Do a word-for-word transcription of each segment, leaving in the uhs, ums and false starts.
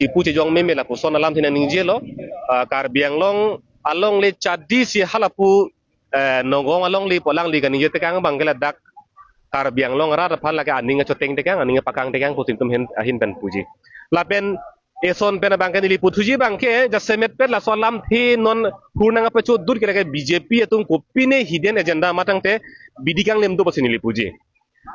kipu chejong meme lapuson alamthe nang ningjelo. Ah, Karbi Anglong alongle chadi si halapu, eh, Nagaon alongle pu alangli kaningje tekang abangke ladak Karbi Anglong arat aphan lake aning achoteng tekang, aning apakang tekang pusi netum ahin, ahin pen puji. Lapen eson pen abangke neli puthuji abangke jasemet pen laso alamthe non hur nangpachodut ke lake B J P atum kopine hidden agenda matangte bidi kanglem do pusi neli puji.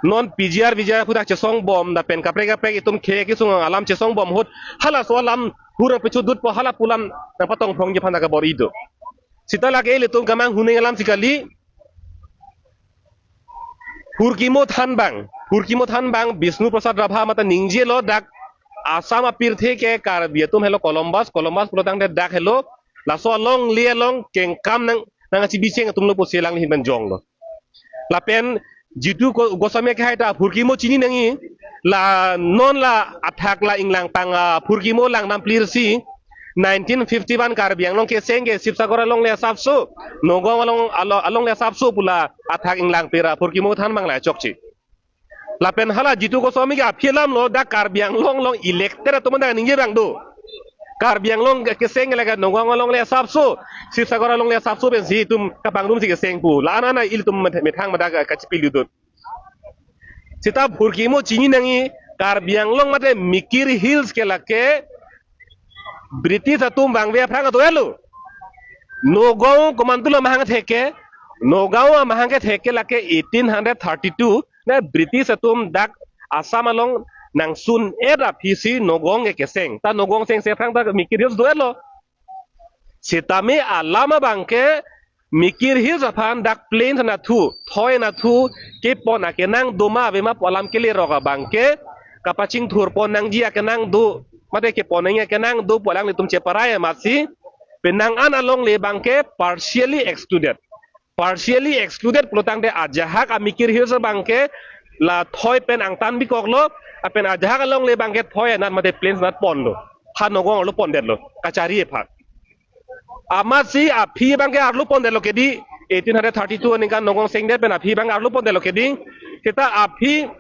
Non P G R V G R aphuthak chesong bom lapen kaprek kaprek itum khei kesung alam chesong bom ahut halaso alam hur nangpachodutpo, halapu alam nangpatong phrongji aphan kabor-i do. Seta lake ilitum kamanghu nangji alam si kali. Hurkimo thanbang, Hurkimo thanbang Bishnu Prasad Rabha mate ningjelo dak Assam apirthe ke Karbi atum helo Columbus, Columbus pulotangte dak helo laso alongle along kengkam nang nangchibi cheng atumlo pusi alangli ahin pen jonglo. Lapen Jitu Go-, Goswami kehai ta Hurkimo chini nangji, la non la athak la inglangpang a Hurkimo langdam plir si nineteen fifty-one Karbi Anglong keseng ke Sibsagar alongle asapso, Nagaon along, alo-, alongle asapso pu la athak inglangplir a Hurkimo thanbang la chokche. Lapen hala Jitu Goswami ke aphi alamlo, dak Karbi Anglong along elected atum dak ningje abang do. Karbi Anglong ke-, keseng lake Nagaon alongle asapso, Sibsagar alongle asapso pensi itum kapangrum si keseng pu. La-an an ilitum meth-, methang madak kachipiludun. Seta Hurkimo chini nangji, Karbi Anglong mate Mikir Hills ke lake British atum vangve aphrang ato elo. Nagaon komantulo amahang theke, Nagaon amahang ketheke lake eighteen hundred thirty-two, na British atum dak Assam along nangsun-et aphi si Nagaon ke keseng. Ta Nagaon sengse aphrang ta Mikir Hills do-etlo. Sitame alam abangke Mikir Hills aphan dak plains anatthu, thoi anatthu, kepon akenang doma avema pu alam kelerok abangke, kapachingthurpon nangji akenang do, mate kepon nangji akenang do pu alanglitum cheparai amatsi, penang an alongle abangke partially excluded. Partially excluded pulotangte ajahak a Mikir Hills abangke la thoi pen angtan bikoklo, lapen ajahak alongle abangke thoi anat mate plains anat ponlo. Ha Nagaon arlo pondetlo, kachari aphan. Amatsi aphi abangke arlo pondetlo kedi, eighteen hundred thirty-two aningkan Nagaon sengdet pen aphi abangke arlo pondetlo kedi, seta aphi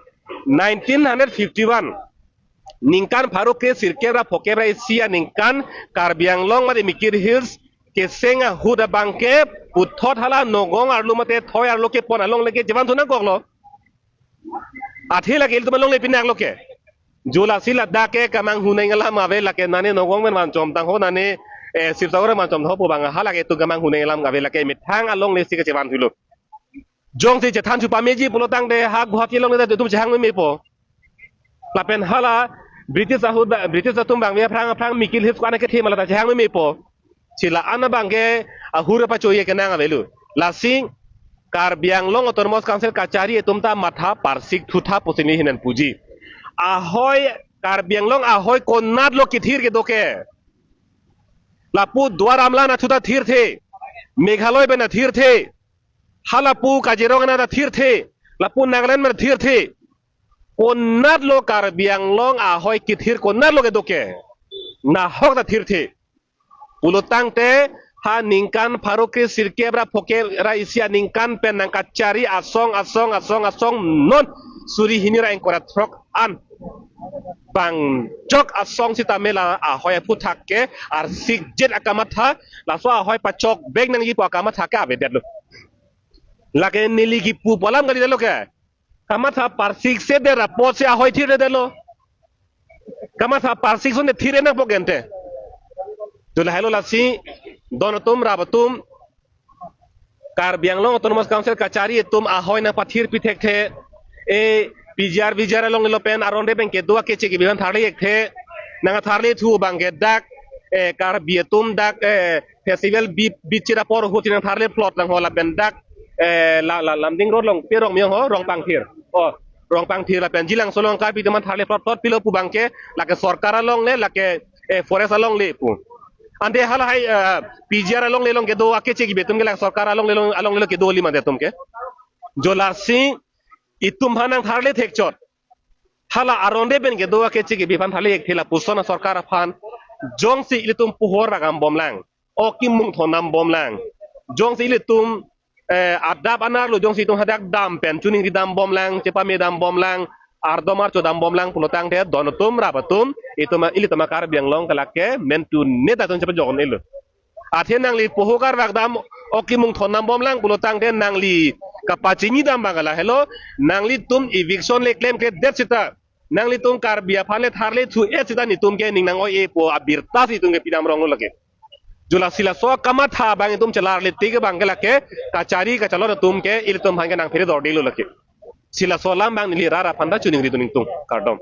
nineteen hundred fifty-one ningkan pharo kre sirkep ra phokep ra isi aningkan Karbi Anglong mate Mikir Hills keseng ahut abangke puthot hala Nagaon arlo mate thoi arlo kepon alongle ke chevan thu nangkoklo. Athe lake ilitum alongle pinaklo ke. Jo lasi ladak ke kamanghu nangji alam ave lake nane Nagaon pen vanchom tangho nane, eh, Sibsagar vanchom tangho pu abang hala ke itum kamanghu nangji alam ave lake methang alongle si kachevan thulo. Jongsi chethan chu pameji pulotangte ha Guwahati alongle ta itum chehang memepo. Lapen hala British ahut, British atum vangve aphrang aphrang Mikir Hills ko-an akethe ma lata chehang memepo. Si la-an abangke ahur pachoji akenang avelo. Lasi Karbi Anglong Autonomous Council kachari atum ta matha parsik thutha pusi neli ahin pen puji. Ahoi Karbi Anglong ahoi konatlo kethir kedo ke. Lapu Duar Amla anatthu ta thirthe. Meghalaya pen ta thirthe. Halapu Kaziranga ta thirthe. Lapu Nagaland pen ta thirthe. Konatlo Karbi Anglong ahoi kethir konatlo kedo ke. Nahok ta thirthe. Pulotangte ha ningkan pharo kre sirkep ra phokep ra isi aningkan pen nangkachari asong asong asong asong non suri hini ra ingkoi ra throk an bang chok asong sitame la ahoi aphuthak ke arsikjet akamatha, laso ahoi pachok bek nangji pu akamatha ke avedetlo. Lake neli kipu pu alam kalidetlo ke. Kamatha parsik sedet apotsi ahoi thirdetlo. Kamatha parsik sonte thir-et nangpo gente. Jo lahelo lasi don atum rap atum Karbi Anglong Autonomous Council kachari atum ahoi nangpathirpi thekthe. E P G R V G R alongle lapen aron re pen kedo akeche kebi aphan tharle-ekthe. Nangtharle thu abangke dak, eh, Karbi atum dak, eh, festival bi, bichir apor ahut si nangtharle plot nangho lapen dak, eh, la, la, Lumding Road along pe rong miyong ho, Rongpangthir. Oh, Rongpangthir lapen Jilangso along Karbi atum aphan tharle plot, plot pilo pu abangke lake sorkar alongle, lake, eh, forest alongle pu. Ante halahai, eh, P G R alongle along kedo akeche kebi atum ke lake sorkar alongle along, alongle along kedo kali mate atum ke. Jo lasi itum aphan nangtharle thekchot. Hala aron re pen kedo akeche kebi aphan tharle-ekthe lapuson asorkar aphan. Jongsi ilitum puhor rakam bomlang, o kimung thonam bomlang. Jongsi ilitum, eh, adap anerlo jongsi itum hadak dam pen chuningri dam bomlang, chepame dam bomlang, ardom archo dambomlang pulo tangte don atum rap atum itum ilitum Karbi Anglong ke lake mentu neta atum chepajok-un-elo. Athe nangli poho karvak dam, ok kimung thon dambomlang pulo tangte nangli kapachini dam abang ke lahelo, nanglitum eviction le klemkledet seta, nanglitum Karbi aphan le tharle thu-et seta netum ke ning nang-oi-e pu abirta si itum ke pidam ronglo lake. Jula si laso kamatha abang itum chelarle tik abang ke lake kachari kachalon atum ke ilitum aphan ke nangphere dordelo lake. Si laso alam abang neli rat aphan ta choningri dun ingtung. Kardom.